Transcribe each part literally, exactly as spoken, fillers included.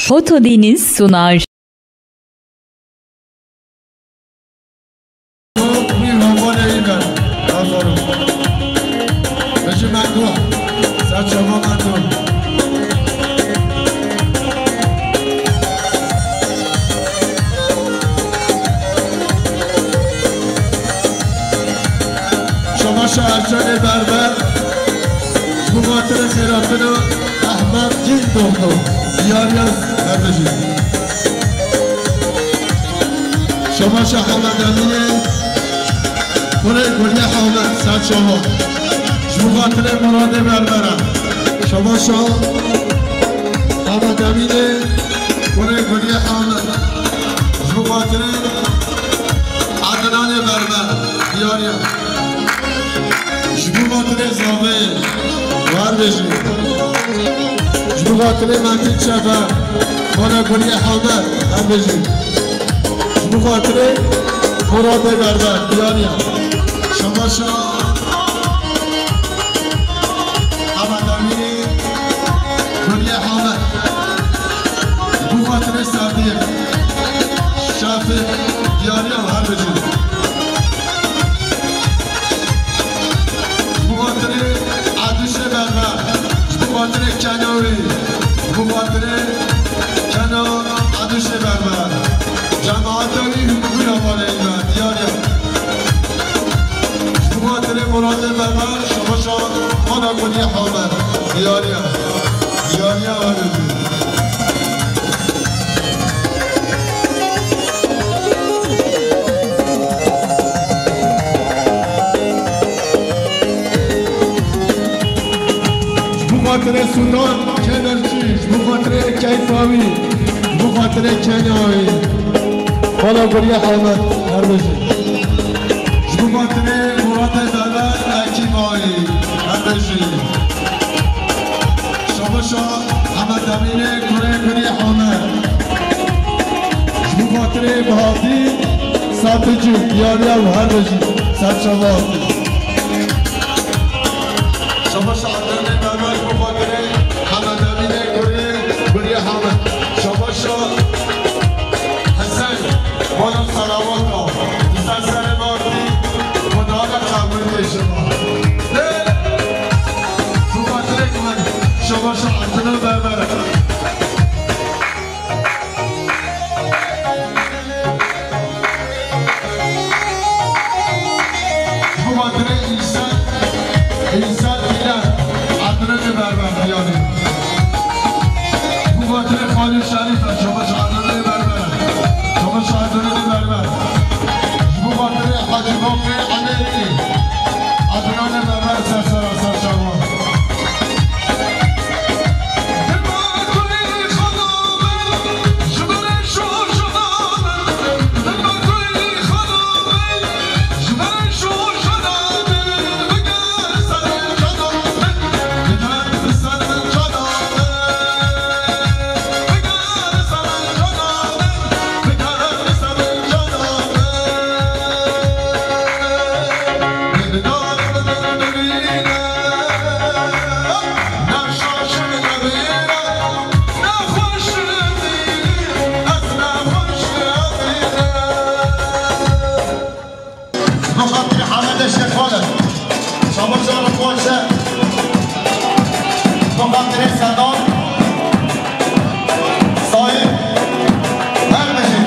Foto Deniz sunar. Mîr Havanê Îber, Hazaro. Bijî Mendo, ser çava Mendo. Şamaşa Ercanê Berber, ji bo xatirê xêratina Ehmed Gîn Doktor, diyariya her bijî. Şamaşa Hemed Emînê, kurê Gulî Hemed, ser çava. Ji bo xatirê Muradê Berber e. Şamaşa Hemed Emînê, kurê Gulî Hemed. Ji bo xatirê Ednanê Berber, diyariya. Ji bo xatirê Zavê, wer bêjî. Ji bo xatirê Metin Çefe, Mala Gulî Hemed, em bêjî. Ji bo xatirê Muradê Berber, diyariya. Şamaşa Hemed Emînê, Gulî Hemed. Ji bo xatirê Sadiq, Şafî, diyariya her bijî. Ji bo xatirê Eduşê Berber, ji bo xatirê Kenawî, ji bo xatirê Kena Eduşê Berber. Cemaeta wî hikûmî ya Malê Îlber, diyariya. Ji bo xatirê Muradê Berber, şamaşa Mala Gulî Hemed, diyariya. Diyariya her bijî. Ji bo xatirê Sultan Kemerçî, ji bo xatirê Keyfawî, ji bo xatirê Kenawî. Mala Gulî Hemed, her bijî. Ji bo xatirê Muradê Berber, Ekîmawî, her bijî. Şamaşa Hemed Emînê, kurê Gulî Hemed. Ji bo xatirê Bahatî Saticî, diyariya û her bijî, ser çava. Şamaşa Ednanê Berber, ji bo xatirê Hemed Emînê, kurê Gulî Hemed. Şamaşa Hesen, Mala Sarawaka, di ser serê Bahatî, Xwedê qebûl kê şima. Lê, bi xatirê ku min, şamaşa Ednanê Berber. Ji bo xatirê Îsa, Îsa Îlan, Ednanê Berber, diyarî. Ji bo xatirê Xalî Şerîf, şamaşa Ednanê Berber. Şamaşa Ednanê Berber. Ji bo xatirê Hacî Bafê Elêrî, Ednanê Berber, ser sera ser çava. Bi xatirê Hemedê Şêxan e. Şamaşa Rifat Şeh. Bi xatirê Sedam. Sayın. Her bijî.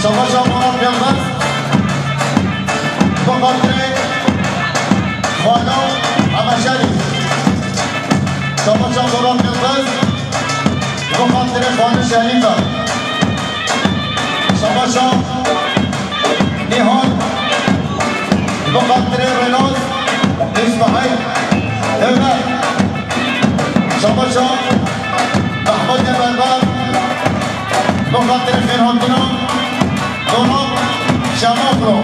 Şamaşa Murat Yildiz. Bi xatirê Xalo Heme Şerîf. Şamaşa Murat Yildiz. Bi xatirê Xalo Şerîf e. Şamaşa Nîhan. Bi xatirê Rênas Îsmaîl Ömer. Şamaşa Mehmudê Berber. Bi xatirê xêrhatina Donat Şemaxlo.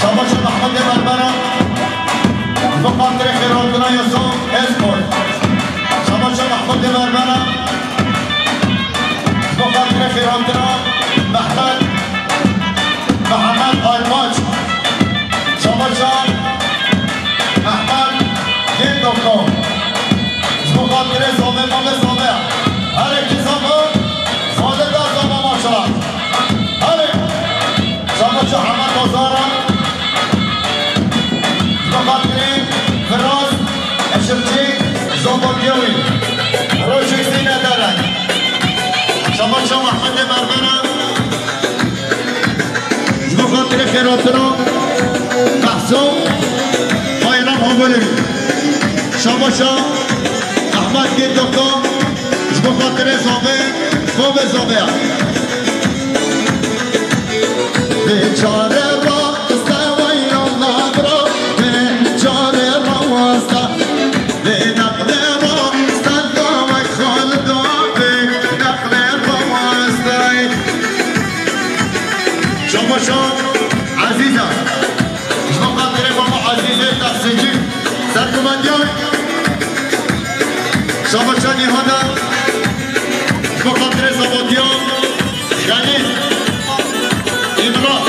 Şamaşa Mehmudê Berber e. Bi xatirê xêrhatina Yusuf Espor. Şamaşa Mehmudê Berber e. Bi xatirê xêrhatina Mehmet, Mehmet Aybaş. Şamaşa Mehmet Gêndoklo. Bi xatirê Zame, zame. Herê ki zame, zame da zame maşallah. Herê. Zame çi Hemed Ozara. Ji bo xatirê Firaz, Eşirçî, Zobotiyowî. Rojek zîne derek. Zame çi Mehmedê Mermera. Ji bo xatirê xêratina Behso Bayram Homolî. Şabaşa Ehmed Gê Doktor, ji bo xatirê Zobê, Zobê Zobê. Bêçare ra, steway Allah bira, bêçare ra wasta. Vê neqlê ra, stenda wek Xalida, vê neqlê ra wastay. Şabaşa Ezîza. Ji bo xatirê mama Ezîzê Tehsîncî. Serkumandiya wî. Şabaşa Nîhada. Ji bo xatirê Zabatiya. Xelîl. Îmran.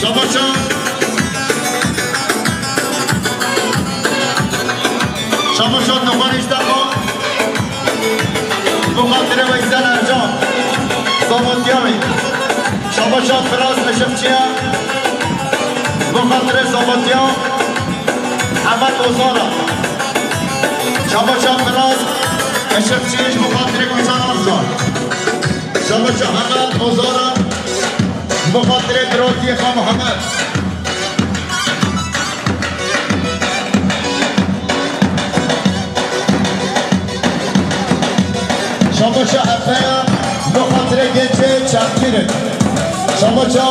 Şabaşa. Şabaşa Nixan Îşteqan. Ji bo xatirê Weysel Ercan, Zavatiyawî. Şabaşa Firaz Eşiqçiya. Ji bo xatirê Zavatiya Hemed Ozara. Şabaşa Firaz Eşiqçi ji bo xatirê Gulşan Arza. Şabaşa Hemed Ozara. Ji bo xatirê Biraziyê Xan Mihemed. Şabaşa Efeya, ji bo xatirê gençê çavkîr in. Şabaşa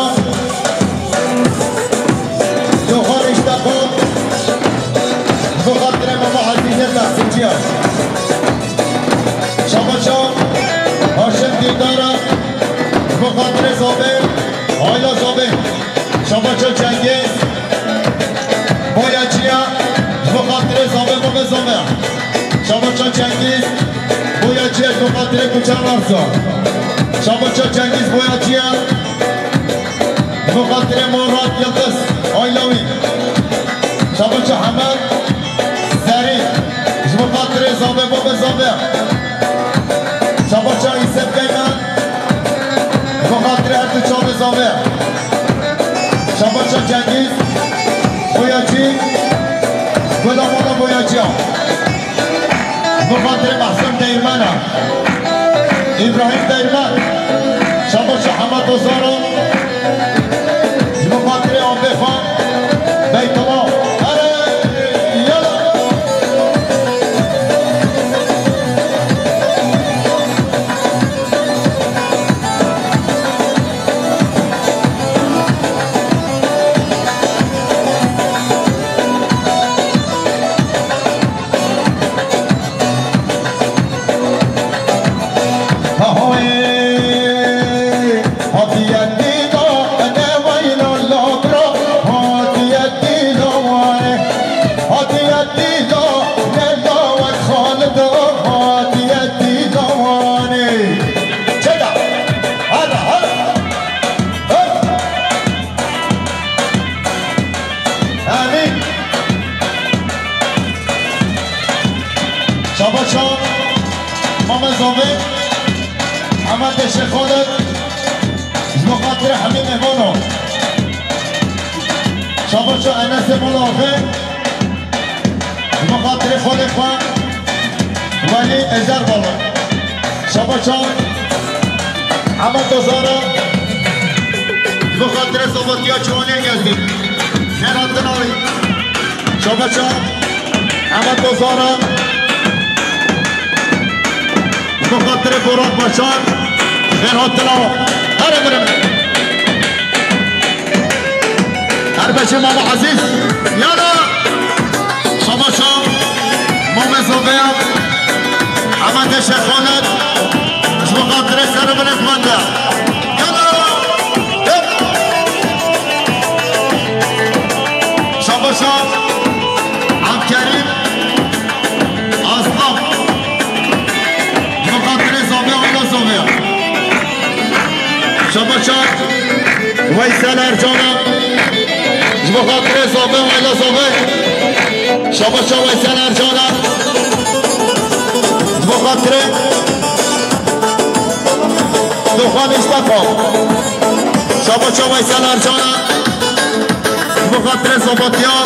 Yoxan Îşteqo, ji bo xatirê mama Ezîze Tahsînciya. Şabaşa Haşim Dîndara, ji bo xatirê Zobê, aila Zobê. Şabaşa Cengiz, Boyacıya, ji bo xatirê Zobê, Zobê, Zobê. Şabaşa Cengiz, Boyacıya, ji bo xatirê Kuçan Arsa. Şabaşa Cengiz, Boyacıya, ji bo xatirê Murat Yıldız, aila wî. Şabaşa Hemed Zerî, ji bo xatirê Zobê, Zobê, Zobê. Şabaşa Îsef Keyman, ji bo xatirê her du çavê Zobê. Şabaşa Cengiz, Boyacı, Gulamana Boyacıya. Ji bo xatirê Mehsûm Değirmena. Îbrahîm Değirmen. Şabaşa Hemed Ozara. Ji bo xatirê Ambê Xan. Beytullah. Erê, yala. Şabaşa Mame Zovê, Hemedê Şêxolê, ji bo xatirê hemî mêvano. Şabaşa Enesê Molaxê, ji bo xatirê xolê xwe, Welî Ezer Baba. Şabaşa Hemed Ozara, ji bo xatirê Zavatiya Ciwanê Gezdî. Xêr hatin alî. Şabaşa Hemed Ozara, ji bo xatirê Borat Başar. Xêr hatin alî. Here birin. Her beşê Mama Ezîz. Yala. Şabaşa Mame Zoveya. Hemedê Şêxolê. Ji bo xatirê serê min ê xwende. Yala. Hep. Şabaşa Abkerîm. Aslan. Ji bo xatirê Zovê, ola Zovê. Şabaşa Weysel Ercana. Ji bo xatirê Zovê, ola Zovê. Şabaşa Weysel Ercana. Ji bo Doxan Îşteqo. Şabaça Veysel Ercana. Ji bo xatirê Zabatiya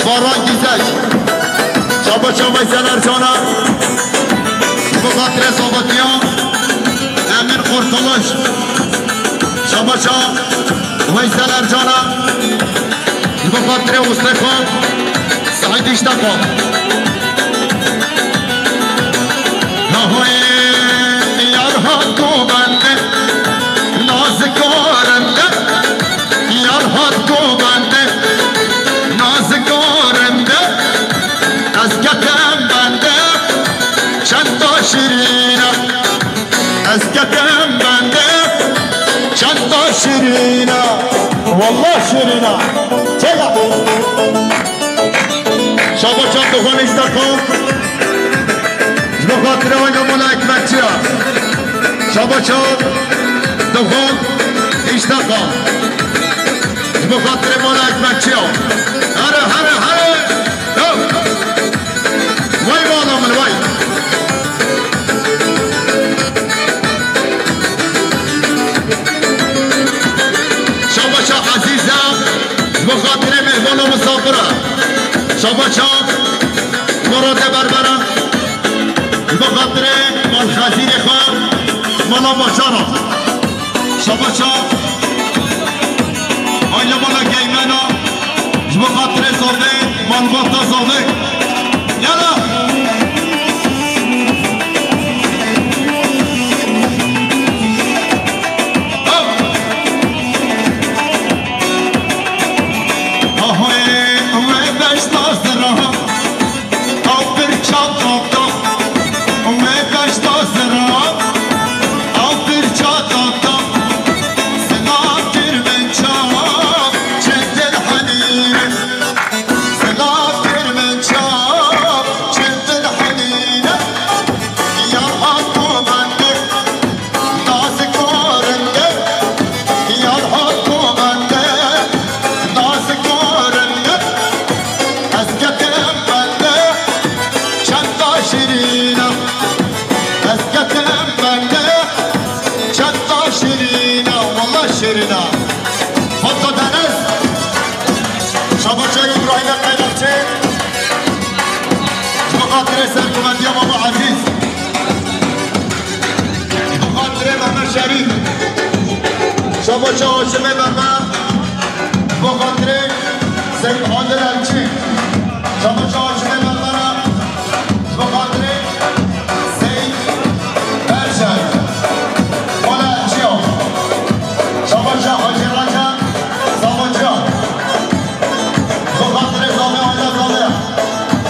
Baran Gîzek. Şabaça Veysel Ercana. Ji bo xatirê Zabatiya Emîn Kurtuluş. Şabaça Veysel Ercana. Ji bo xatirê Usteko Seîd Îşteqo. Nahoyê yar hat ku bende, nazik gorinde. Yar hat ku bende, nazik gorinde. Ez ketim bende, çend şirîne. Ez ketim bende, çend şirîne. Wallah şirîne. Çek. Şabaça Doxan Îşteqo. Ji bo xatirê Ayna Mala Ekmekçiya. Şabaça Doxan Îşteqo. Ji bo xatirê Mala Ekmekçiya. Here, here, here. Yo. Vay bala min, vay. Şabaça Ezîze. Ji bo xatirê mêhmana misafira. Şabaça Muratê Berbera. Ji bo xatirê malxezîrê xwe, mala Maçana. Şabaça, aile mala Geymena. Ji bo xatirê Zavê, malbata Zavê. Yala! Ahoyê, wê beşta zira. Ew pirça data, wê beşta zira, ew pirça data, silav kir min çav, çi dil henîne, silav kir min çav, çi dil henîne, ya hat ku bende. Nazik gorinde, yar hat ku bende, nazik gorinde, ez ketim bende, çend şirîne, ez ketim bende, çend şirîne, wallah şirîne. Foto Deniz, Şabaça Îbrahîmê Qeynaqçî, ji bo xatirê serkuvendiya Mama Ezîz. Bi xatirê Mehmet Şerîf. Şabaça Haşimê Berber. Bi xatirê Seyîd Adil Elçî. Şabaça Haşimê Berber. Bi xatirê Seyîd Erşen. Mala Elçiya. Şabaça Hacî Recep. Şabaça. Bi xatirê Zavê, aile Zavê.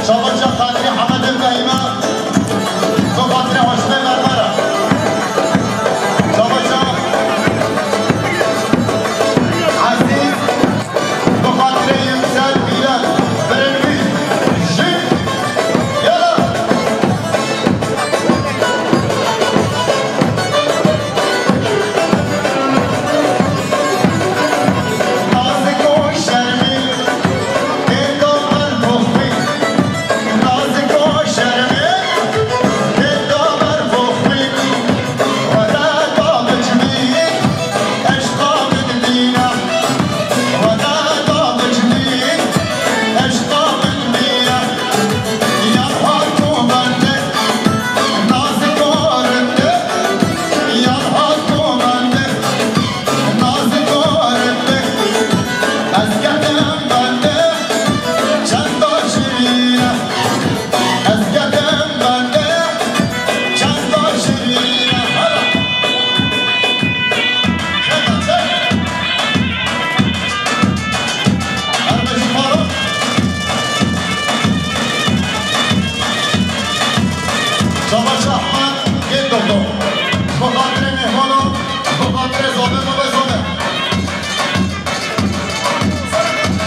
Şabaça Qadrî Hemedê Fehîme. Bi xatirê Haşimê Mermere. Şabaça Ezîz. Bi xatirê Yimser Bîlal. Birên wî. Jin. Yala. Şabaş Ahmet, gel doktor. Bi xatirê mêhmana, bi xatirê Zavê, Zavê, Zavê.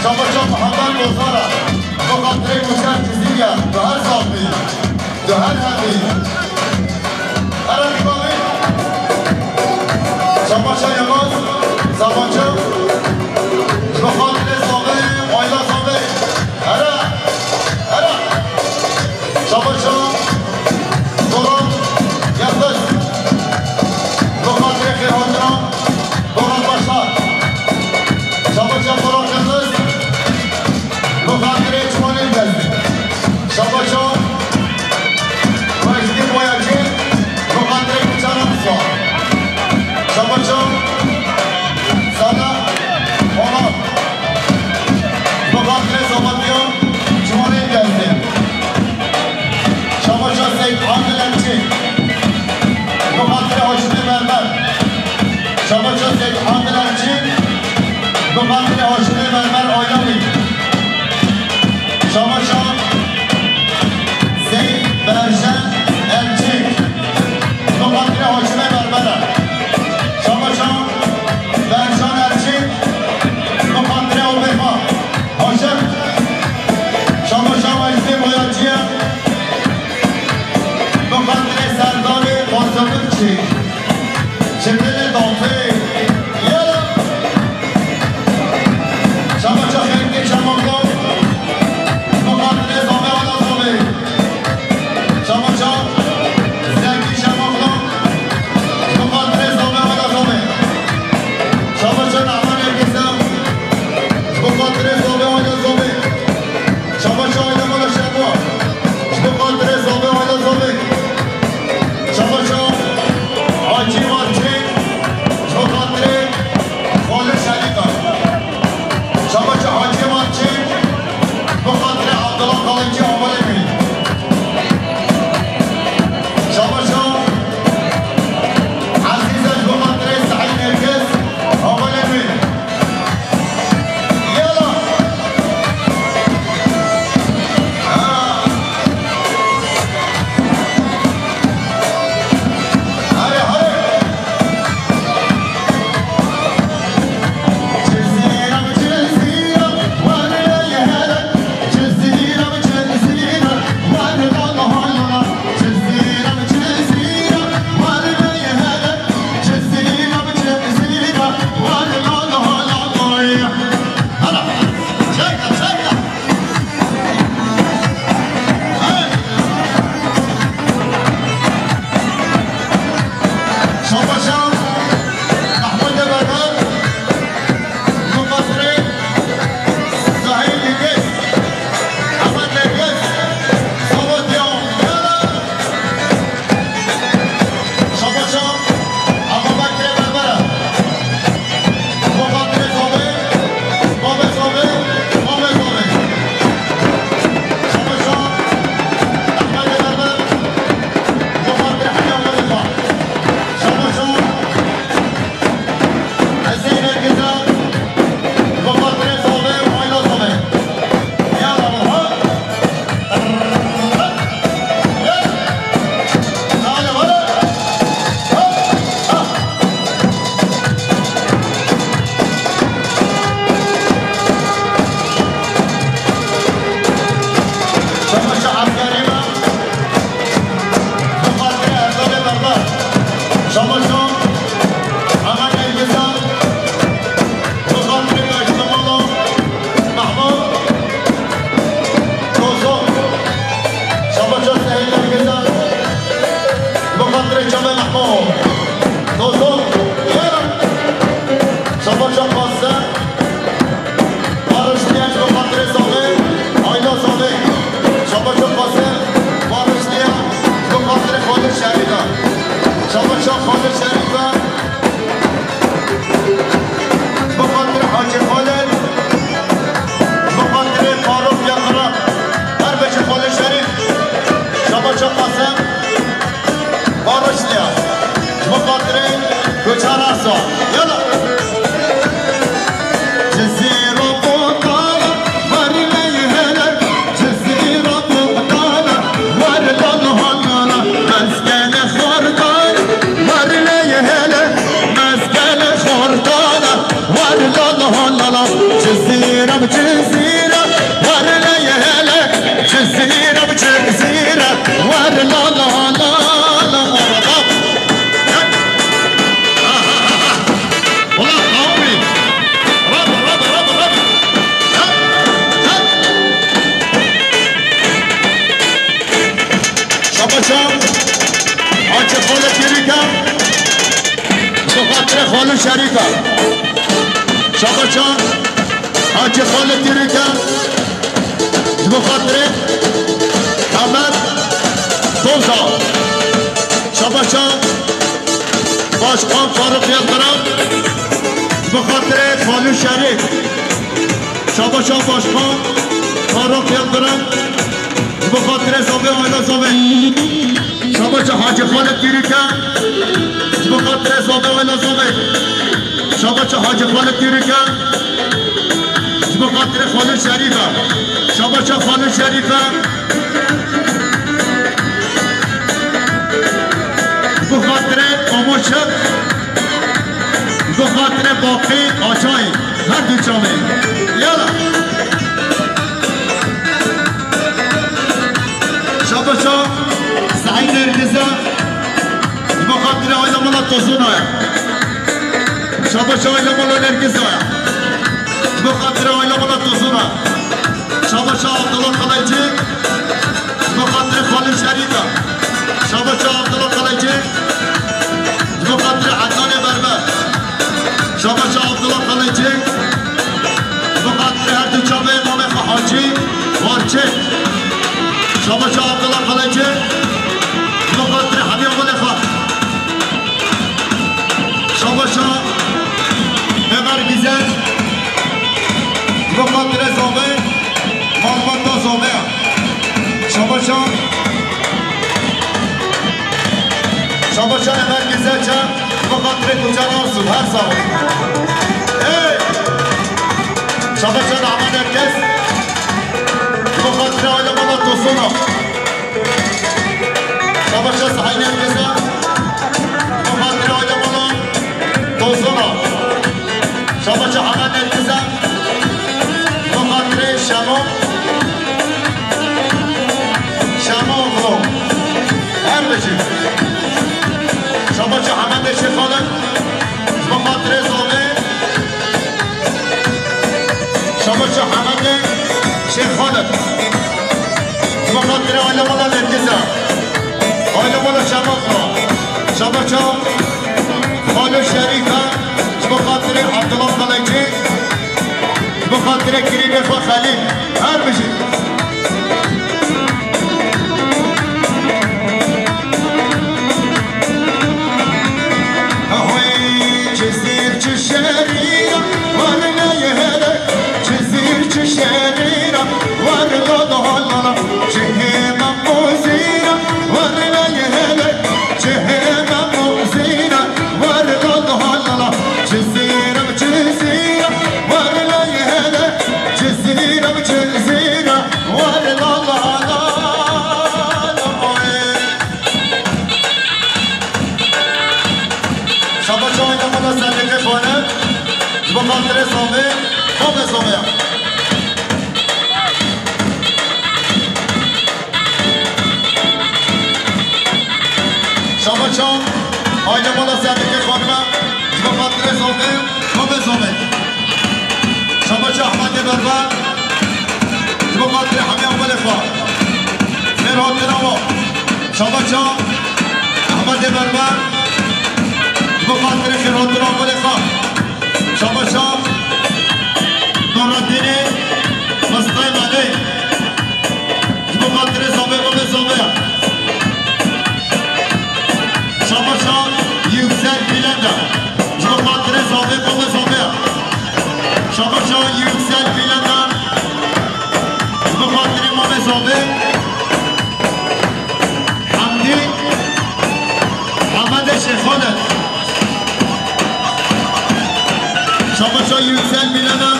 Şabaş Muhammed Bozara, bi xatirê Musa Cizîrya, bi her Zavê. Di her hevî. Here dî bavê. Şabaşa Yilmaz, Zamanca. Bi xatirê Zavê, aîla Zavê. Here, here. Şabaşa. Yala. Cizîra Botana, war lê hele, Cizîra Botana, war la la la la, mezgele xortana, war lê hele, mezgele xortana, war la la la la, Cizîra, Cizîra, war lê hele, Cizîra, Cizîra, war la la la la. Wala qawmî. Rab, rab, rab, rab. Hep, hep. Şabaşa. Hacı Xalid Yürüke. Bi xatirê Xalid Şerîfe. Şabaşa. Hacı Xalid Yürüke. Ji bo xatirê Hemed Toza. Şabaşa Başkan Faruk Yıldırım. Ji bo xatirê Xalû Şerîf. Şabaşa Başkan Faruk Yıldırım. Ji bo xatirê Zavê, aîla Zavê. Şabaşa Hacı Xalid Yürüke. Ji bo xatirê Zavê, aîla Zavê. Şabaşa Hacı Xalid Yürüke. Ji bo xatirê Xalû Şerîfe. Şabaşa Xalû Şerîfe. Ji bo xatirê Omoşik. Ji bo xatirê Baqî Açayî. Her du çavê. Yala. Şabaşa Seîd Nergiza. Ji bo xatirê aîla mala Tozona ye. Şabaşa aîla mala Nergiza ye. Ji bo xatirê aîla mala Tozona. Şabaşa Abdullah Kalaycı. Ji bo xatirê Xalid Şerîf e. Şabaşa Abdullah Kalaycı. Ji bo xatirê Ednanê Berber. Şabaşa Abdullah Kalaycı. Ji bo xatirê her du çavê mamê xwe Hacî Warçê. Şabaşa Abdullah Kalaycı. Ji bo xatirê hemî oxirê xwe. Şabaşa Ömer Güzel. Ji bo xatirê Zavê, malbata Zavê. Şabaşa, Şabaşa Ömer Güzel çe, ji bo xatirê Kuçer Arsu, her sağ ol. Hey! Şabaşa Nahman Erkes. Ji bo xatirê aile mala Tosona. Şabaşa Sahî Nergiza. Ji bo xatirê aile mala Tozona. Şabaşa Hemed Nergiza. Ji bo xatirê Şemo. Şemo oxlo. Her bijî. Şabaşa Hemedê Şêxalid. Ji bo xatirê Zavê. Şabaşa Hemedê Şêxalid. Ji bo xatirê aile mala Nergiza. Aile mala Şema Xura. Şabaşa Xalo Şerîfe. Ji bo xatirê Abdullah Kalaycî. Ji bo xatirê kirîbê xwe Xelîl. Her bijî. Ahoy, çi zîr çi şerîra, war neyê hele, çi zîr çi şerîra, war la la la la, çi hêma mozîra, war neyê hele, çi hêma mozîra, war la la la la, çi zîra, çi zîra, war neyê hele, çi zîra, çi zîra, war la la la la. Şabaşa aile mala Sedîqê Xanim, ji bo xatirê Zavê, Xavê Zavê ya. Şabaşa aile mala Sedîqê Xanim, ji bo xatirê Zavê, Xavê Zavê. Şabaşa Ehmedê Berber, ji bo xatirê hemî oxirê xwe. Xêr hatina we. Şabaşa Ehmedê Berber, ji bo xatirê xêr hatina oxirê xwe. Şabaşa Nureddînê Mistayê Melê. Ji bo xatirê Zavê, Xavê Zavê ya. Şabaşa Yüksel Bilenda. Ji bo xatirê Zavê, Xavê Zavê ya. Şabaşa Yüksel Bilenda. Ji bo xatirê Mamê Zavê. Hamdî Hemedê Şêxalid. Mînana,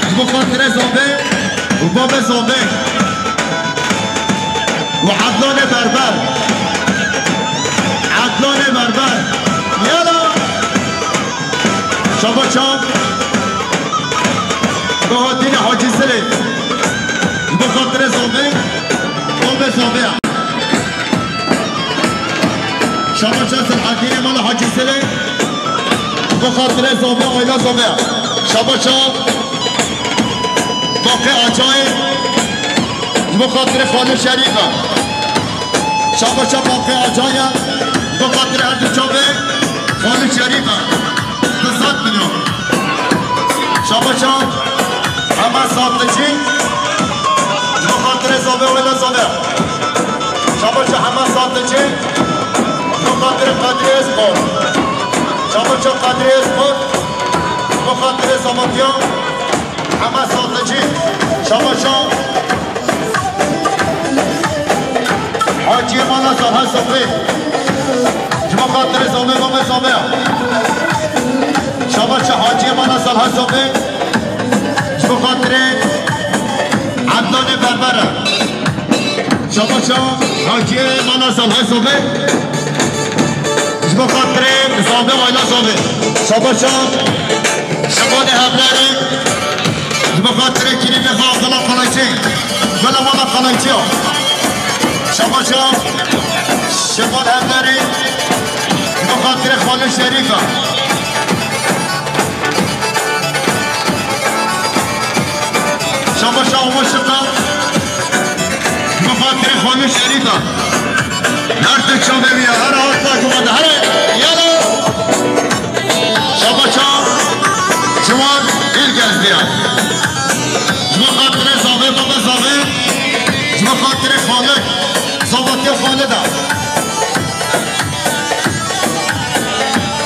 ji bo xatirê Zobê û babê Zobê û Edlanê Berber. Edlanê Berber. Yala! Şaba çav. Bahatînê Hacî Silê. Ji bo xatirê Zobê, babê Zobê. Şaba çav Silhedînê mala Hacî Silê. Ji bo xatirê Zobê, aîla Zobê. Şaba çav. Baqê Acayê. Ji bo xatirê Xalê Şerîf e. Şaba çav Baqê Acayê. Ji bo xatirê her du çavê Xalê Şerîf e. Du sed milyon. Şaba çav Hemed Saticî. Ji bo xatirê Zobê, aîla Zobê. Şaba çav Hemed Saticî. Ji bo xatirê Qedrê Espor. Şaba çav Qedrê Espor. Ji bo xatirê Zobatiya. Hemed Saticî. Şaba çav Hacî mala Salha Sofê. Ji bo xatirê Zobê, babê Zobê. Şaba çav Hacî mala Salha Sofê. Ji bo xatirê Edlanê Berber e. Şaba çav Hacî mala Salha Sofê. Ji bo xatirê Zobê, aîla Zobê. Şaba çav Şebanê Hevlerê. Ji bo xatirê Kirîmê xwe Abdullah Qalayçî. Gula mala Qalayçî ya. Şaba çav Şebanê Hevlerê. Ji bo xatirê Xalê Şerîf e. Şaba çav Omo Şiqa. Ji bo xatirê Xalê Şerîf e. Her du çavê wî ya, her hat bak, her, yala! Şaba çav Ciwan Îlgezdiya. Ji bo xatirê Zavê, baba Zavê. Ji bo xatirê Xalid. Zavatiya Xalid e.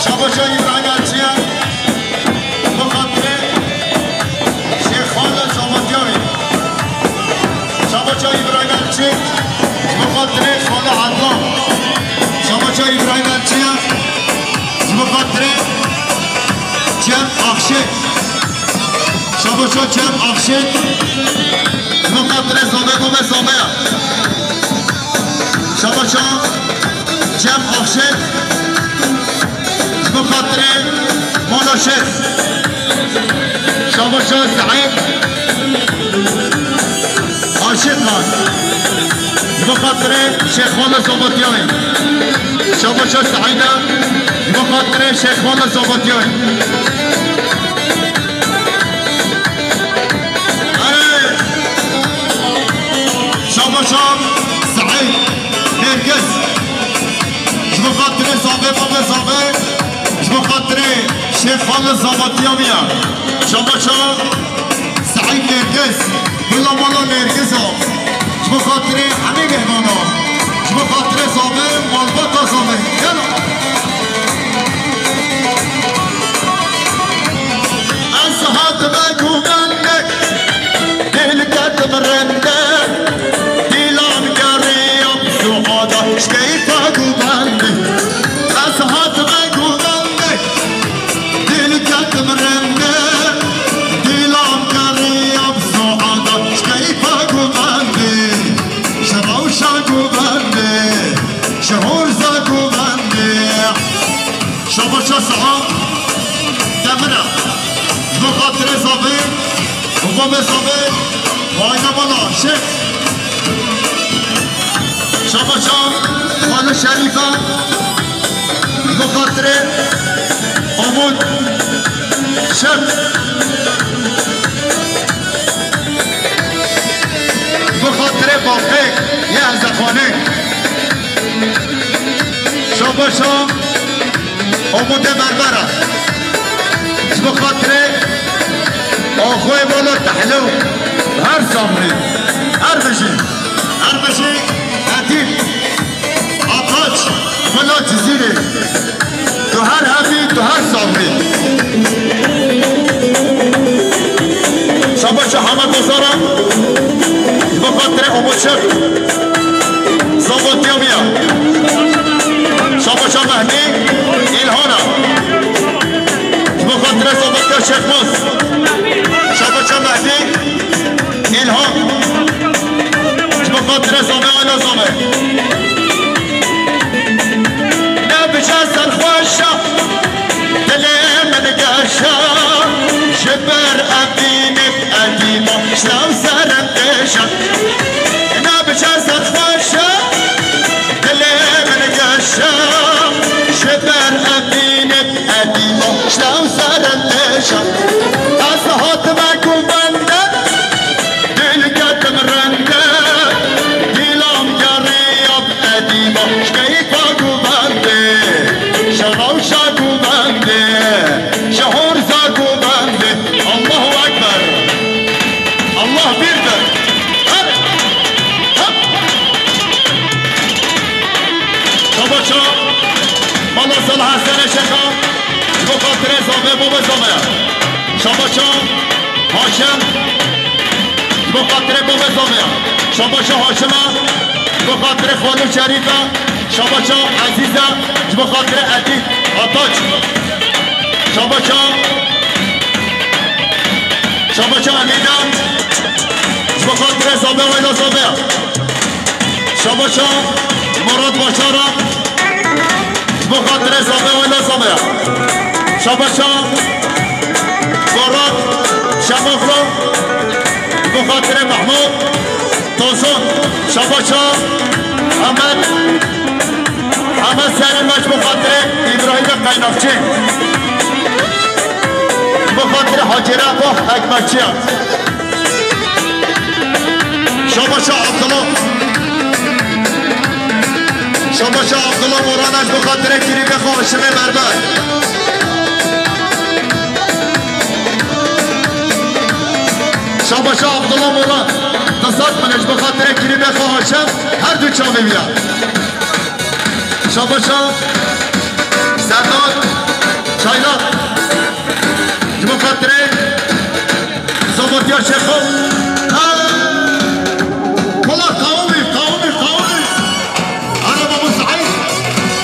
Şaba çav Îbrahîm Elçiye. Bi xatirê Şêxxala Şabatiyavê. Şabaça Îbrahîm Elçi. Bi xatirê Xala Ednan. Şabaça Îbrahîm Elçiye. Bi xatirê Cem Axşê. Şabaça Cem Axşê. Bi xatirê Zade Gome Zadeya. Şabaça Cem Axşê. Ji bo xatirê mala Şêx. Şabaşa Seîd Aşiq Xan. Ji bo xatirê Şêxxala Zabatiyayê. Şabaşa Seîda. Ji bo xatirê Şêxxala Zabatiyayê. Erê! Şabaşa Seîd Nergis. Ji bo xatirê Zavê, Bavê Zavê, ji bo xatirê Şêxxala Zavatiya me ya. Şabaşa Seîd Nergis, bila mala Nergis a. Ji bo xatirê hemî mêhmana. Ji bo xatirê Zavê, malbata Zavê. Gel. Ez hatime guvende, dil ketim rende, dilam geriya bi suada, ji keyfa guvende. Ez hatime guvende, dil ketim rende, dilam geriya bi suada, ji keyfa guvende. Ji rewşa guvende, ji horza guvende. Şabaşa Seha Demir e. Ji bo xatirê Zavê û Bavê Zavê, aîle mala Şêx. Şabaşa Xalê Şerîf e. Ji bo xatirê Umut Şêx. Ji bo xatirê Baqê yê Erzexanê. Şabaşa Umutê Berber e. Ji bo xatirê axwê mala Tehlû, her saxlê, her bijî, her bijî Edîb Ataç, mala Cizîrê. Tu her hebî, tu her saxlê. Şabaşa Hemed Ozara, ji bo xatirê Umut Şêx. Zavatiya me ya. Şabaşa Mehdî Îlhana. Ji bo xatirê Zavatiya Şêxmaz. Ala zame. Nebije serxweşa, dilê min geşa, ji ber evînê edîba, şlew serim dêşa. Nebije serxweşa, dilê min geşa, ji ber evînê edîba, şlew serim dêşa. Ez hatime guvende, Dil ketim rende, dilam geriya edîba, ji keyfa guvendê, ji rewşa guvendê, ji horza guvendê. Allahu Ekber. Allah birdir. Hep, hep. Şabaşa, Mala Salih Hesen Şexa, ji bo xatirê zavê bo ve zavê. Şabaşa, Haşim, ji bo xatirê bo ve zavê. Şabaşa Haşima, ji bo xatirê Xalo Şerîfa. Şabaşa Ezîza, ji bo xatirê Edî Ataç. Şabaşa, Şabaşa Emîda, ji bo xatirê zavê wela zavê. Şabaşa Murat Başara, ji bo xatirê zavê wela zavê. Şabaşa Murat Şemoxlo, ji bo xatirê Mehmûd Tosun. Şabaşa Emed, Emed Serî me ji bo xatirê Îbrahîmê Qeynaqçî. Ji bo xatirê Hacî Refah Ekmekçiyan. Şabaşa Abdullah. Şabaşa Abdullah Moran, ez bi xatirê kirîbê xwe Haşimê Berber. Şabaşa Abdullah Moran. Qisat min ji bi xatirê kirîbê xwe Haşim her du çavê wî ya. Şabaşa Serdar Çaylak. Ji bo xatirê Zavatiya Şêxo. Ha! Wala qawimî, qawimî, qawimî. Araba bu Saîd.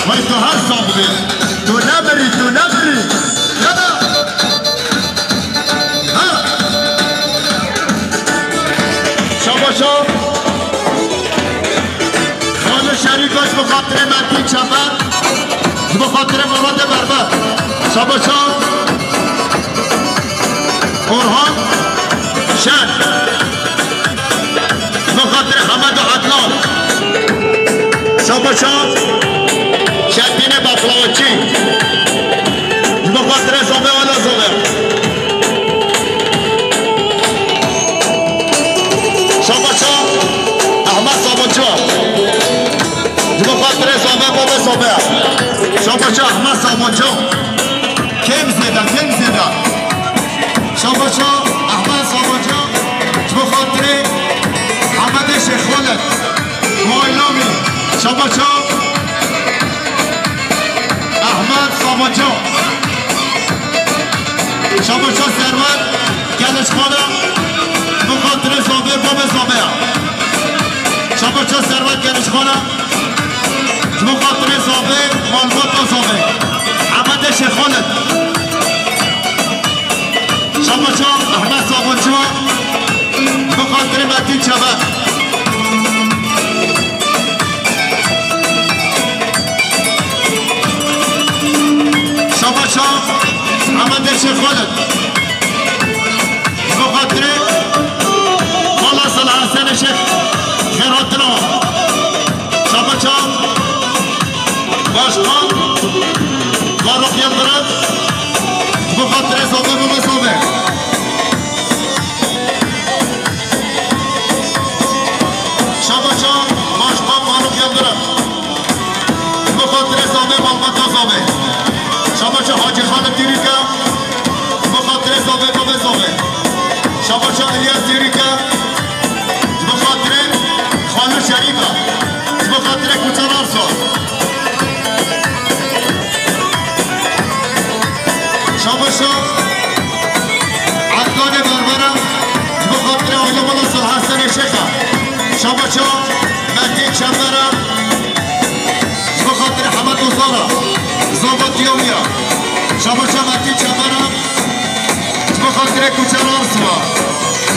Vay tu her sağ bibî. Tu ne birî, tu ne birî. Ya da. Ha! Şabaşa. Xalo Şerîf, ji bo xatirê Metîn Çeper, ji bo xatirê Muratê Berber. Şabaşa Orhan Şen, ji bo xatirê Hemed û Ednan. Şabaşa Şerpînê Baklawaçî, ji bo xatirê Zavê wela Zavê. Şabaşa Ehmed Sabanco. Ji bo xatirê Zavê, bavê Zavê. Şabaşa Ehmed Sabanco. Kêm zêde, kêm zêde. Şabaşa Ehmed Sabanco. Ji bo xatirê Ehmedê Şêxolê. Vay lamî. Şabaşa Ehmed Sabanco. Şabaşa Serwet Gelişxana, bi xatirê Zavê, bavê Zavê ya. Şabaşa Serwet Gelişxana, bi xatirê Zavê, malbata Zavê. Ehmedê Şêxolê. Şabaşa Ehmed Sabanco, bi xatirê Metîn Çeper. Şabaşa Ehmedê Şêxolê. Bi xatirê Mala Salih Hesenê Şêx xêr hatina. Şabaşa Başkan Faruk Yıldırım. Bi xatirê Zavê, bavê Zavê. Şabaşa Başkan Faruk Yıldırım. Bi xatirê Zavê, malbata Zavê. Şabaşa Hacî Xalid Dîrîke. Bi xatirê Zavê, bavê Zavê. Şabaşa İlyas Dîrîke. Bi xatirê Xalo Şerîfe. Bi xatirê Kuçe Rarsa. Şabaşa Ednanê Berbera, ji bo xatirê aîla Mala Salih Hesenê Şêxa. Şabaşa Metîn Çepera, ji bo xatirê Hemed Ozara, Zava Diyawiya. Şabaşa Metîn Çepera, ji bo xatirê Kuçe Rarswa.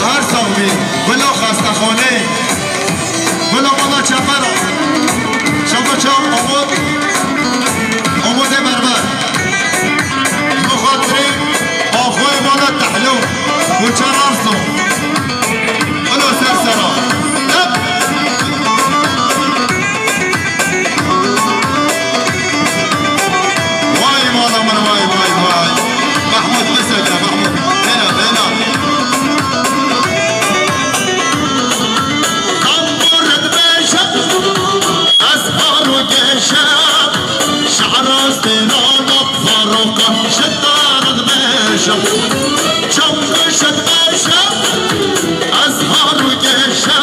Her sax bî, bila xestexanê. Bila mala çepera. Şaba çav Umut. Umutê Berber. Bi xatirê axwê mala Tehlû. Û Çerarso. Bila ser sera. Hep. Vay mala min, vay, vay, vay. Mahmud, mesele, Mahmud. Bela, bela. Qambur dibêje, ez har û geşe, şehra stêrana Faruqa ji te re dibêje. Çem dibêje, ez har û geşe,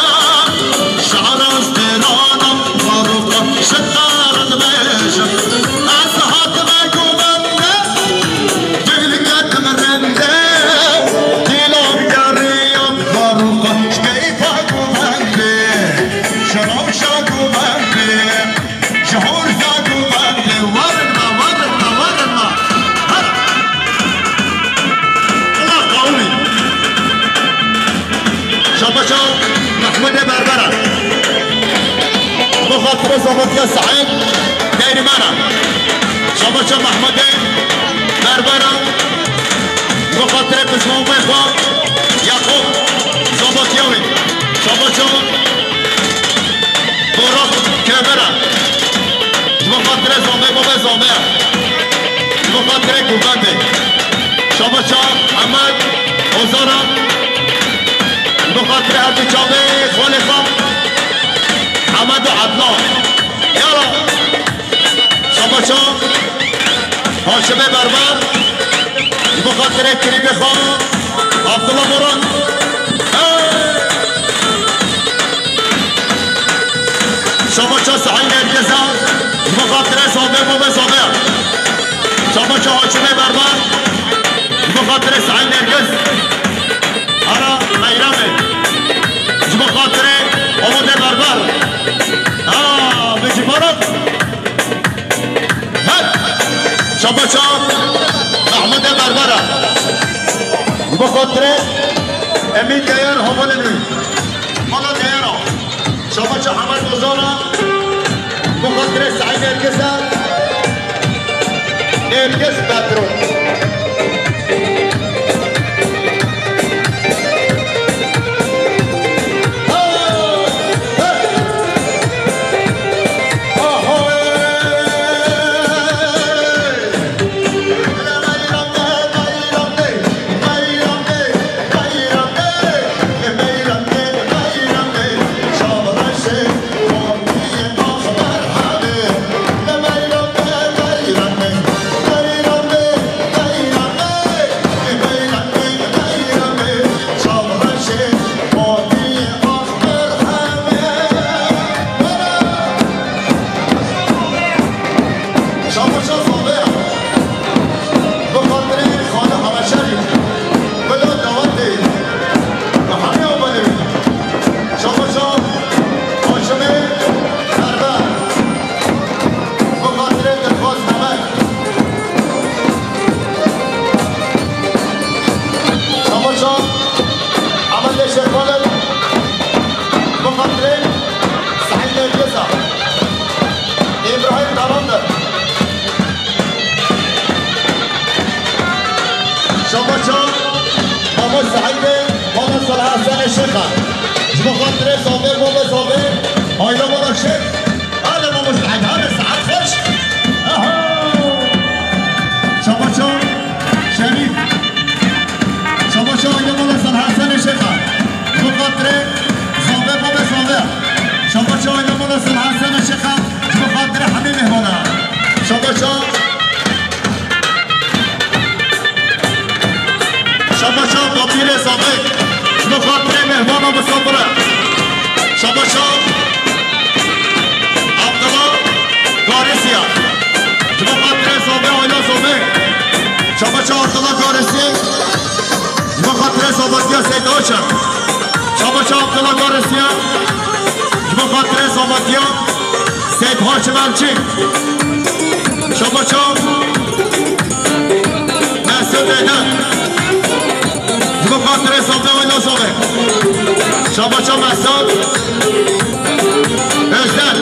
şehra stêrana Faruqa ji te re dibêje. Ez hatime govende, dilgetim rende, dîlan geriya Faruqa ji keyfa govende, ji rewşa govende, ji horza govende, werin me, werin me, werin me. Her. Allah qawimî. Şabaşa Mehmudê Berbera. Bi xatirê zavetiya Seîd Dêrîmana. Şabaşa Mehmudê Berbera. Bi xatirê pişmamê xwe Yaqûb zavetiya wî. Şabaşa Borak Kevera. Ji bo xatirê Zomê, bavê Zomê. Ji bo xatirê Gulbendê. Şabaşa Emed Ozana. Ji bo xatirê her du çavê xalê xwe. Emed û Ednan. Yala. Şabaşa Haşimê Berber. Ji bo xatirê kirîbê xwe. Abdullah Boran. Hey! Şabaşa Seîd Nergiz a. Ji bo xatirê Zomê, bavê Zomê. Şabaşa Haşimê Berber. Ji bo xatirê Seîd Nergiz. Ara Meyramê. Ji bo xatirê Omodê Berber. Ha, bi civaran. Her. Şabaşa Mehmudê Berbera. Ji bo xatirê Emîn Deyar, hevalên wî. Mala Deyara. Şabaşa Hemed Ozana. Ji bo xatirê Seîd Nergiz a. Nergiz Bedro. Şabaşa Zomê. Bi xatirê Xalê Hemeşerî. Bila dawetê. Bi hemî awanê wî. Şabaşa Haşimê Berber. Bi xatirê Dilxwaz Memed. Şabaşa Emedê Şêxxalid. Bi xatirê Seîd Nergiz a. Îbrahîm Qarandir. Şabaşa Mama Seîdê, Mama Salih Hesenê Şêxa. Ji bo xatirê Zomê, Mama Zomê, aile Mama Şêx. Hadi Mama Seîd, hadi saet xweş. Aha! Şabaşa Şerîf. Şabaşa aile Mama Salih Hesenê Şêxa. Ji bo xatirê Zomê, Mama Zomê. Şabaşa aile Mama Salih Hesenê Şêxa. Ji bo xatirê hemî mêhmana. Şabaşa. Şabaşa Batirê Sadık. Ji bo xatirê mêhmana misafir e. Şabaşa Abdullah Garisiya. Ji bo xatirê Sadık, aile Sadık. Şabaşa Abdullah Garisiya. Ji bo xatirê Sabatiya Seyda Şem. Şabaşa Abdullah Garisiya. Ji bo xatirê Sabatiya. Seyid Haşim Elçin. Şabaşa Mesut Eder. Ji bo Xatirê Safê Oyna Safê. Şabaşa Mesut Özdel.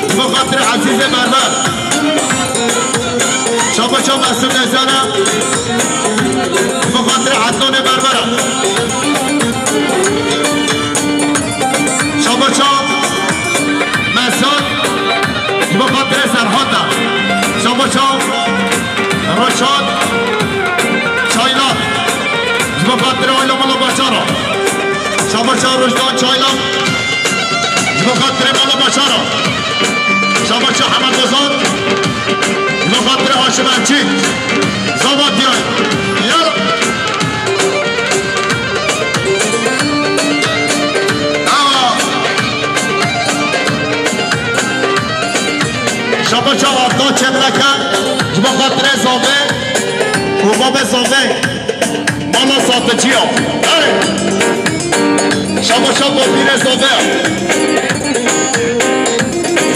Ji bo xatirê Ezîzê Berber. Şabaşa Mesut Özdel. Ji bo xatirê Ednanê Berber. Şabaşa Mesut. Ji bo xatirê Serhat e. Şabaşa Reşat Çaylak. Ji bo xatirê Ayla Mala Başar e. Şabaşa Rojdan Çaylak. Ji bo xatirê Mala Başar e. Şabaşa Hemed Ozan. Ji bo xatirê Haşim Elçî. Zava diyar. Yala. Awa. Şabaşa Adnan Çetleke, ji bo xatirê Zave û babê Zave, mala Satıcıya. Hey! Şabaşa bo pîrê Zave.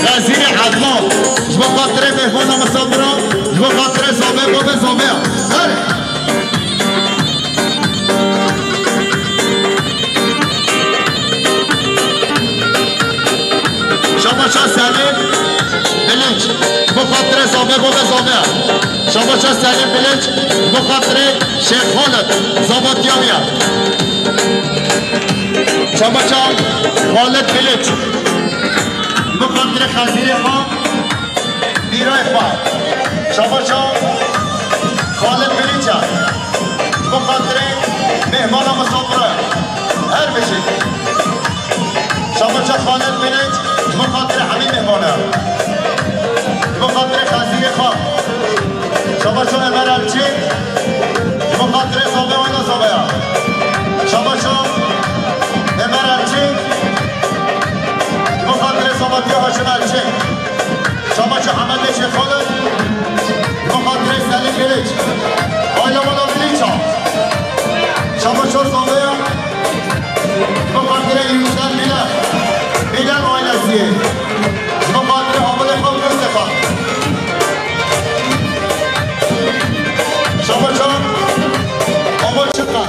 Xezîrê Ednan, ji bo xatirê mêhmana misafira, ji bo xatirê Zave, babê Zave. Hey! Şabaşa Selim Bilic, ji bo xatirê Zave, babê Zave. Şabaşa Selim Bilic, ji bo xatirê Şêx Xalid, zava diyawiya. Şabaşa Xalid Bilic, ji bo xatirê Xezîrê xwe. Bîrayê xwe. Şabaşa Xalid Bilic e. Ji bo xatirê mêhmana misafir e. Her bijî. Şabaşa Xalid Bilic, ji bo xatirê hemî mêhman e. Ji bo xatirê Xezîrê xwe. Şabaşa Ömer Elçin, ji bo xatirê Zave Oyna Zave ya. Şabaşa Ömer Elçin, ji bo xatirê Zavatiya Haşim Elçin. Şabaşa Hemedê Şêxolin, ji bo xatirê Selîm Bilic. Ayla Mala Bilic a. Şabaşa Zave ya. Ji bo xatirê Yüksel Bilen, Bilen ailesî. Ji bo xatirê Abilê xwe Mustafa. Şabaşa Abil Çiqa.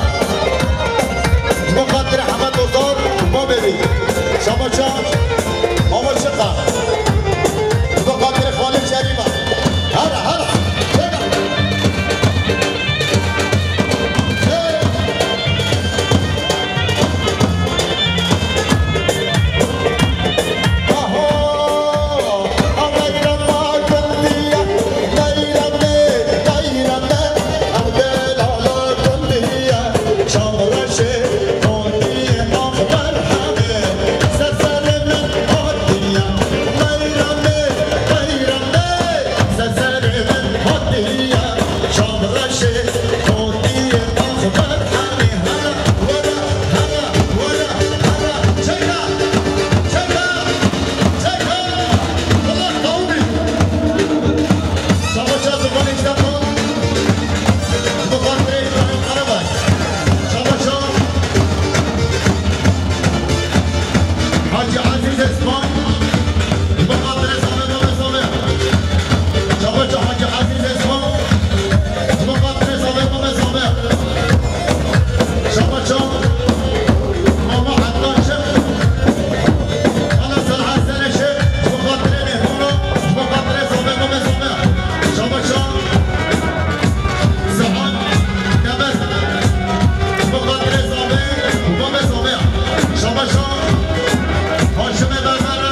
Ji bo xatirê Hemed Ozan, babê wî. Şabaşa Abil Çiqa. Ji bo xatirê Xalid Kerîma. Hera, hera. Çêka. Hacı Aziz Esma, ji bo xatirê Zave, Zave, Zave. Şabaşa Hacı Aziz Esma, ji bo xatirê Zave, Zave, Zave. Şabaşa Mama Adnan Şef, Ana Selha Sere Şef, ji bo xatirê mêhmana, ji bo xatirê Zave, Zave, Zave. Şabaşa Saad Demir, ji bo xatirê Zave û babê Zave. Şabaşa Haşimê Berber,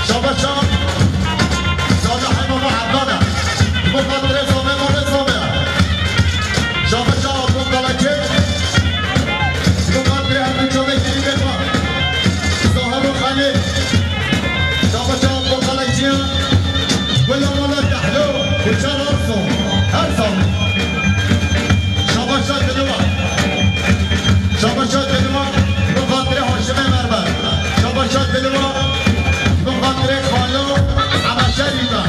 Şabaşa Salih Baba Adnan e. Muqaddire Zame Mole Zame. Şabaşa Abdulkalaki. Muqaddire Hemdi Çalek Dilbefa. Zahar Xalil. Şabaşa Abdulkalaki. Wela Mole Dehlo. Kuçar Arso. Her zaman. Şabaşa Dilwa. Şabaşa Dilwa, bi xatirê Haşimê Mermer. Şabaşa Dilwa, bi xatirê Xalo Hema Şerîf e.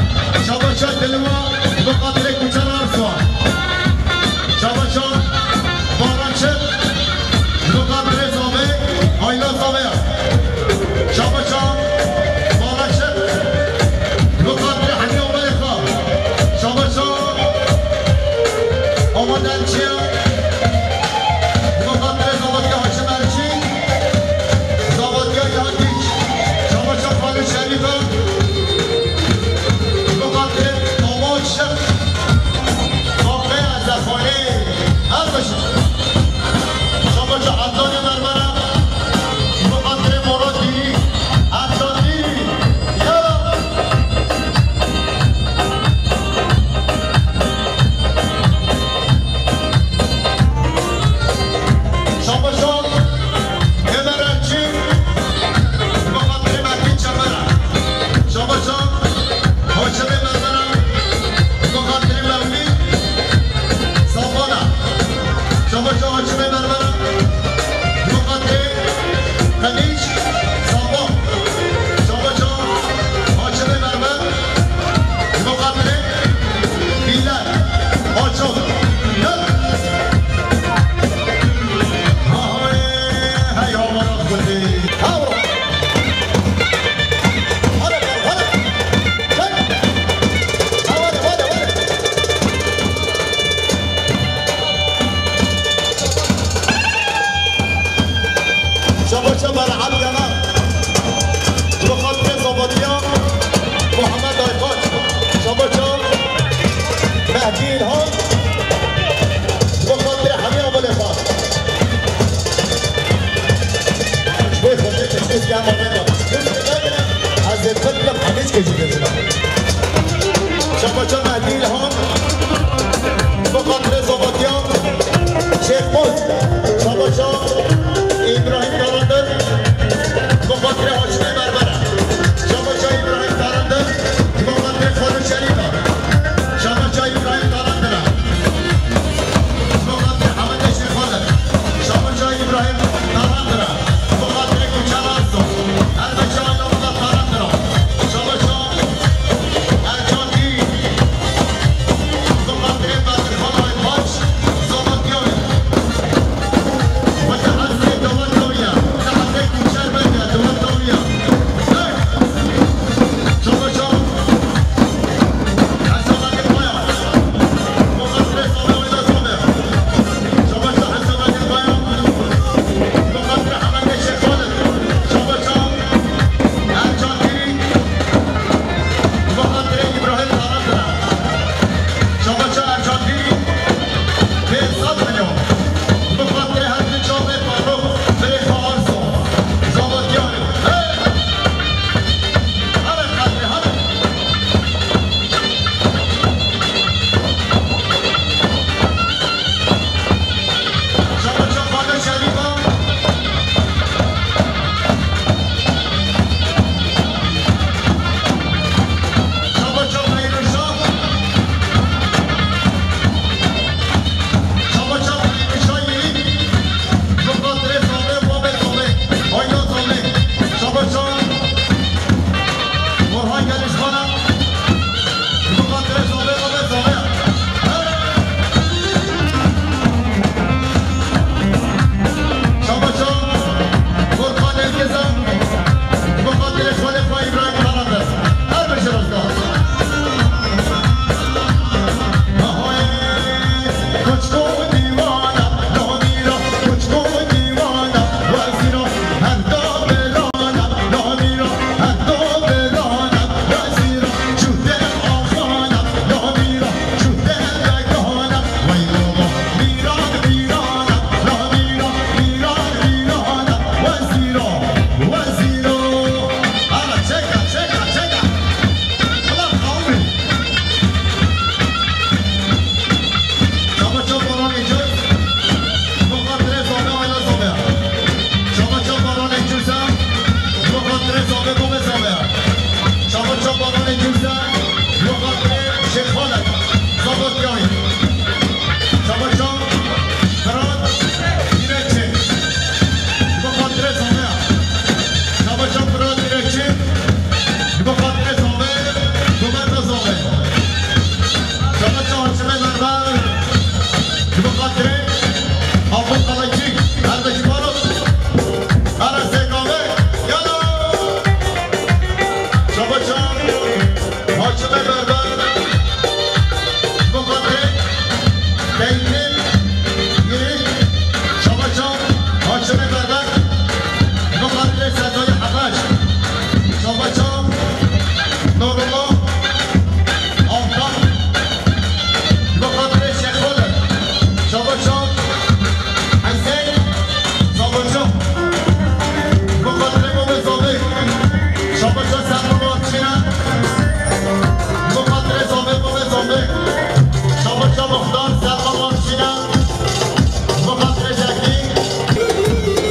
Şabaşa Dilwa, bi xatirê Kuçer Arso. Şabaşa Barançik, bi xatirê Zame, Ayla Zame. Şabaşa Barançik, bi xatirê Hemî Omerê xwe. Şabaşa Amadençiya. Bi xatirê Zavatya Haşim Erçî, Zavatya Yangiç, Şabaşa Xalid Şerîf e. Bi xatirê Amaç Şex, Kafeya Zexanê, her xweş. Şabaşa Adnanê Mermera. Bi xatirê Murat Dîrî, Adnan Dîrî. Ya. Şabaşa Ömer Elçin, bi xatirê Metin Çemera. Şabaşa Haşimê Mermera, bi xatirê Mevlî Safana. Şabaşa Haşimê Mermera, bi xatirê Qenîç Safan. Şabaşa Haşimê Mermer, bi xatirê Bîler Açol. Gel. Ahê, hey, amara xwedê. Hawra. Hadi, hadi. Çek. Hadi, hadi, hadi. Şabaşa Mera Ebdena. Bi xatirê Zavatiya Muhammed Ayxaç. Şabaşa Mehdî İlhan. Bi xatirê Hemî Amelê xwe. Ji bo xwe tê tiştê zî ema veda. Ez ê xwe dikim hemî çikê jî bêjim. Şabaşa Mehdî İlhan. Bi xatirê Zavatiya Şêxpoz. Şabaşa İbrahim Karandır. Bi xatirê Haşimê Mermera. Şabaşa İbrahim Karandır. Bi xatirê Xalo Şerîf e. Şabaşa İbrahim Karandır e. Bi xatirê Hemedê Şêxanê. Şabaşa İbrahim Karandır e. Bi xatirê Kuçer Arso. Her beşa Ayla Murat Karandır e. Şabaşa Ercan Dî. Bi xatirê Bedirxan Aybaş. Zavatiyayê. Weke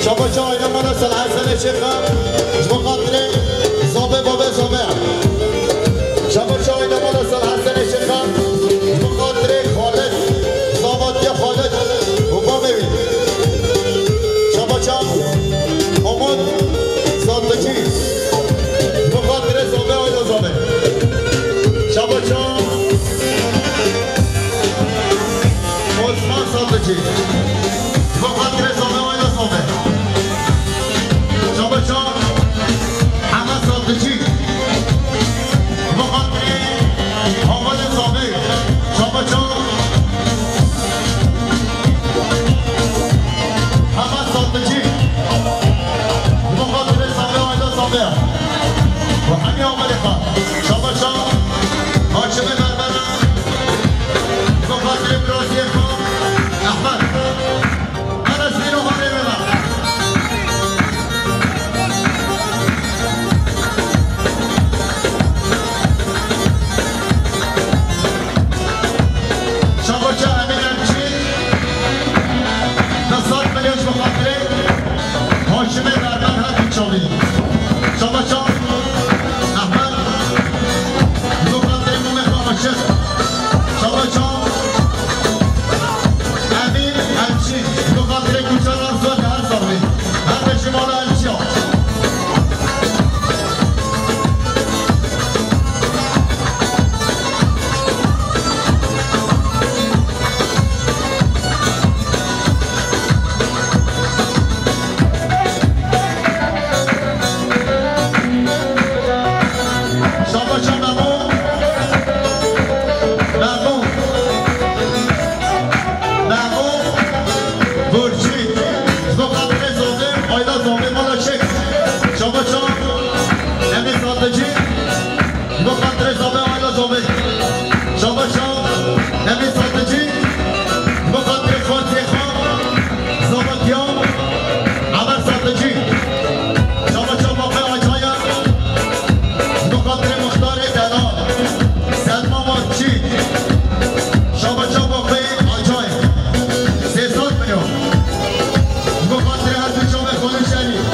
Şabaşa aîle mala Sal Hesenê Şêxa, ji bo xatirê zabê babê zabê. Şabaşa aîle mala Sal Hesenê Şêxa, ji bo xatirê Xalid, zavatiya Xalid û babê wî. Şabaşa Umut Satıcı, ji bo xatirê zabê aîle zabê. Şabaşa Osman Satıcı. Ji bo xatirê zabê aîle zabê. Şabaşa Hema Satıcı. Ji bo xatirê hevalê zabê. Şabaşa Hema Satıcı. Ji bo xatirê zabê aîle zabê. Û hemî hevalê xwe. Şabaşa Haşimê Berbera. Ji bo xatirê biraziyê xwe Ehmed. Hele sîr û halê me be. Şabaşa Emîn Elçî, du sed milyon ji bo xatirê Haşimê Berber her du çavî. Şabaşa Ehmed, ji bo xatirê Mûmê xwe aşiq. Şabaşa Emîn Elçî, ji bo xatirê Gulşen Arzuwa di her saxlê. Her beşê mala Elçiya. Şabaşa Memo. Memo. Memo. Burçî. Ji bo xatirê Zozê, aîla Zozê, mala Şêx. Şabaşa Emîn Satıcı. Ji bo xatirê Zozê, aîla Zozê. Şabaşa Emîn Satıcı. Ji bo xatirê xortê xwe. Zavatiya Emer Satıcı. Şabaşa Baqê Acayip. Ji bo xatirê Muxtarê Delal. Selma Marçî. Şabaşa Baqê Acayip. Sê sed milyon. Ji bo xatirê her du çavê Xalid Şerîf.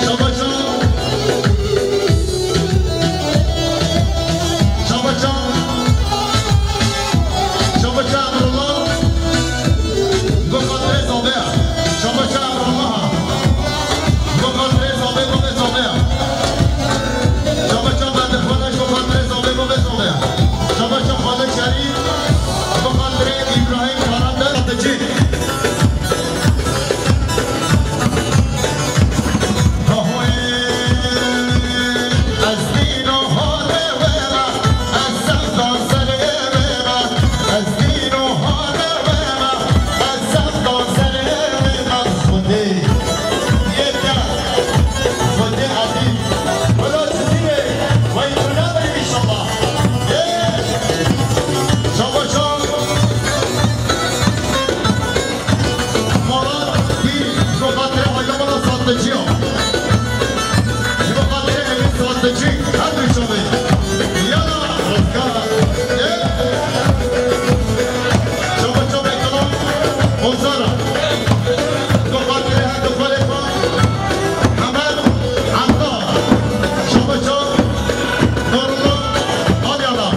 Şabaşa. Şabaşa. Şabaşa Emrullah. Ji bo xatirê zabê. Şabaşa Emrullah. Ji bo xatirê zabê, babê zabê. Şabaşa Bedixwele, ji bo xatirê zabê, babê zabê. Şabaşa Xalid Şerîf. Ji bo xatirê Îbrahîm Karandel. Satıcı. Şabaşa. Moral, bir, ji bo xatirê aîla mala Satıcı ya. Ji bo xatirê Emîn Satıcı, her du çavê. Yala, rizgar. E? Şabaşa Bektaş, Ozara. Ji bo xatirê her du xalê xwe. Hemed, Ata. Şabaşa. Nurullah Alyana.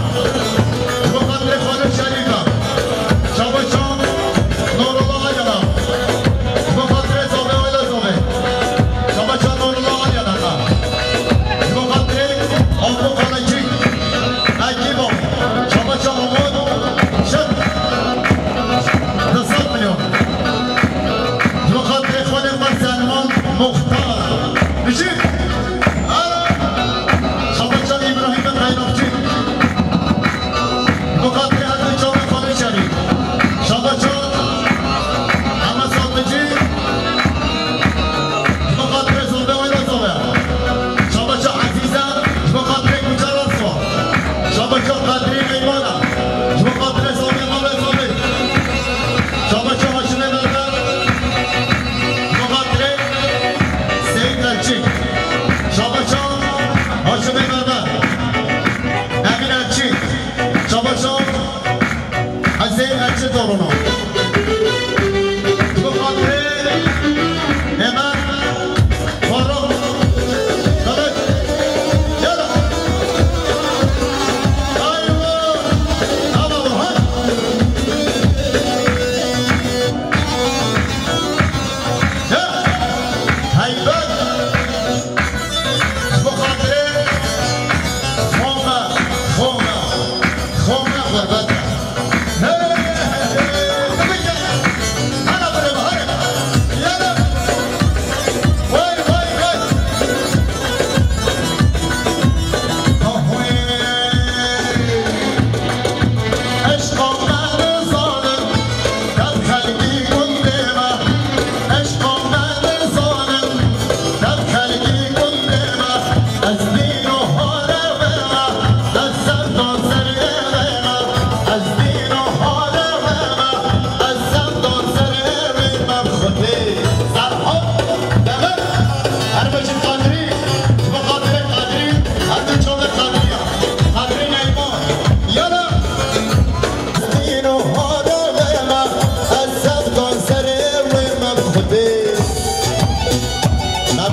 Ji bo xatirê Xalid Şerîf e. Şabaşa Nurullah Alyana. Ji bo xatirê Zobê, aîla Zobê. Şabaşa Nurullah Alyana. Ji bo xatirê Apo Kalacî. Ekîba. Şabaşa Umut. Şir. Du sed milyon. Ji bo xatirê xwedê xwe Selman Muxtar. Bijî. Şabaşa Îbrahîmê Xeyrapçî. Ji bo xatirê her du çavê Xalid Şerîf. Şabaşa Hema Satıcı. Ji bo xatirê Zobê, aîla Zobê. Şabaşa Ezîze. Ji bo xatirê Gucar Arso. Şabaşa Qedrî Eymana. Ji bo xatirê Zobê, babê Zobê. Şabaşa Haşimê Berber. Ji bo xatirê Seyîd Elçî.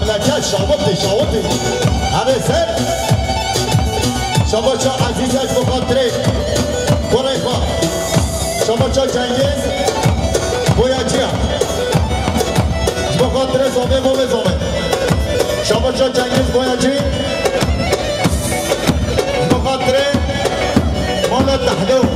Gel, şawitî, şawitî. Hevê ser. Şabaşa Ezîze ji bo xatirê kurê xwe. Şabaşa Cengiz Boyacıya. Ji bo xatirê zomê bo vê zomê. Şabaşa Cengiz Boyacı. Ji bo xatirê Mehmet Tahlo.